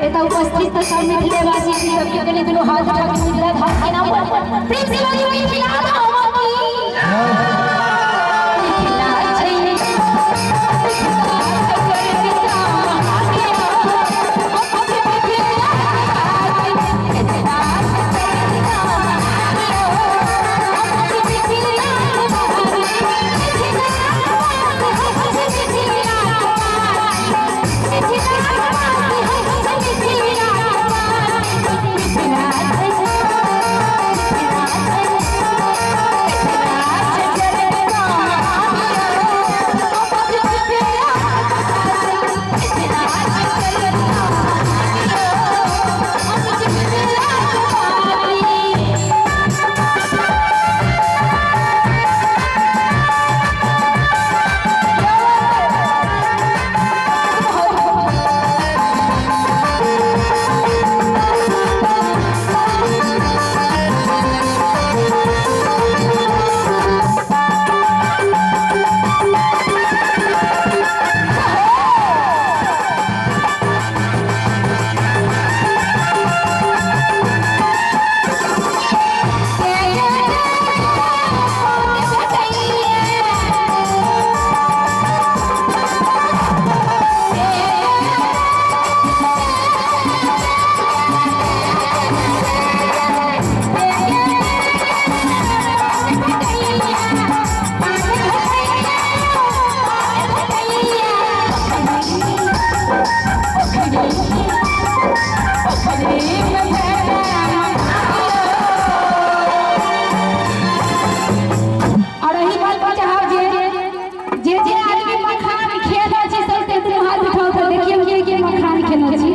एतऽ उपस्थित तऽ सब मिथिलेवासी छी, सबके कनि दुनू हाथ उठा के मिथिला धाम के नाम पर प्रेम से बाजू, मिथिला धाम की। मिथिला छै और एही बात पर चाहब जे जे जे आदमी मखान खेलो छी, सबके दुनू हाथ उठाउ तऽ देखियौ के के मखान खेलो छी।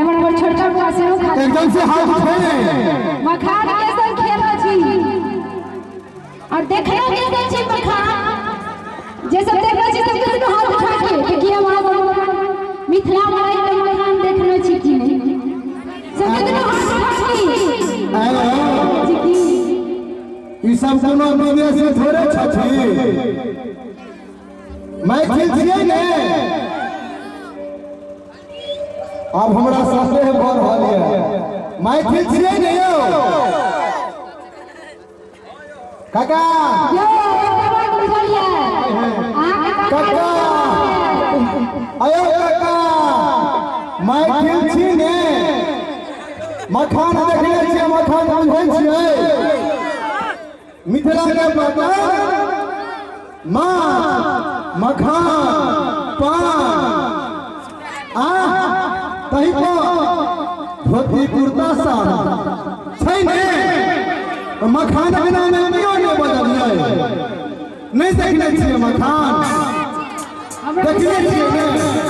एमहर हमर छोटका बौआ सेहो खा एकदम से हाथ उठेने। मखान के सब खेलो छी और देखलो के सब छी मखान, जे सब देखलो छी सबके दुनू हाथ उठा के देखिए, हम अहाँ सब मखान मिथिला में रहि के मखान देखलो छी कि नहि, सबके दुनू हाथ उठा के हेलो। छी की? ई सब कोनो विदेशी थोड़े छथिन, मैथिल छियै ने। आब हमरा संदेह भऽ रहल यऽ, मैथिल छियै ने यौ काका? यौ, एकटा बात बुझलियै अहाँके? काका, अयो काका, मैथिल छी ने? मखान देखने छियै? मखान बुझै छियै? मिथिला के पतंग, माछ, मखान, पान आ तही पर धोती कुर्ता साड़ी छै ने। तऽ मखान बिना मे कियो नहि बजलियै? नहि देखने छियै मखान? हमरा देखने छियै ने?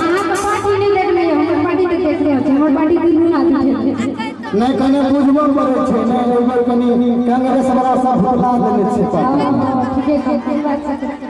अहाँके पार्टी नहि देखने यऽ, हमर पार्टी तऽ देखने छै। हमर पार्टी दुनू हाथ उठेने छै। नहि, कने बुझबो पड़ै छै ने। एहि बेर कनि कांग्रेस वाला सब भुतला देने छै पार्टी। हँ, ठीके छै, सही बात छै।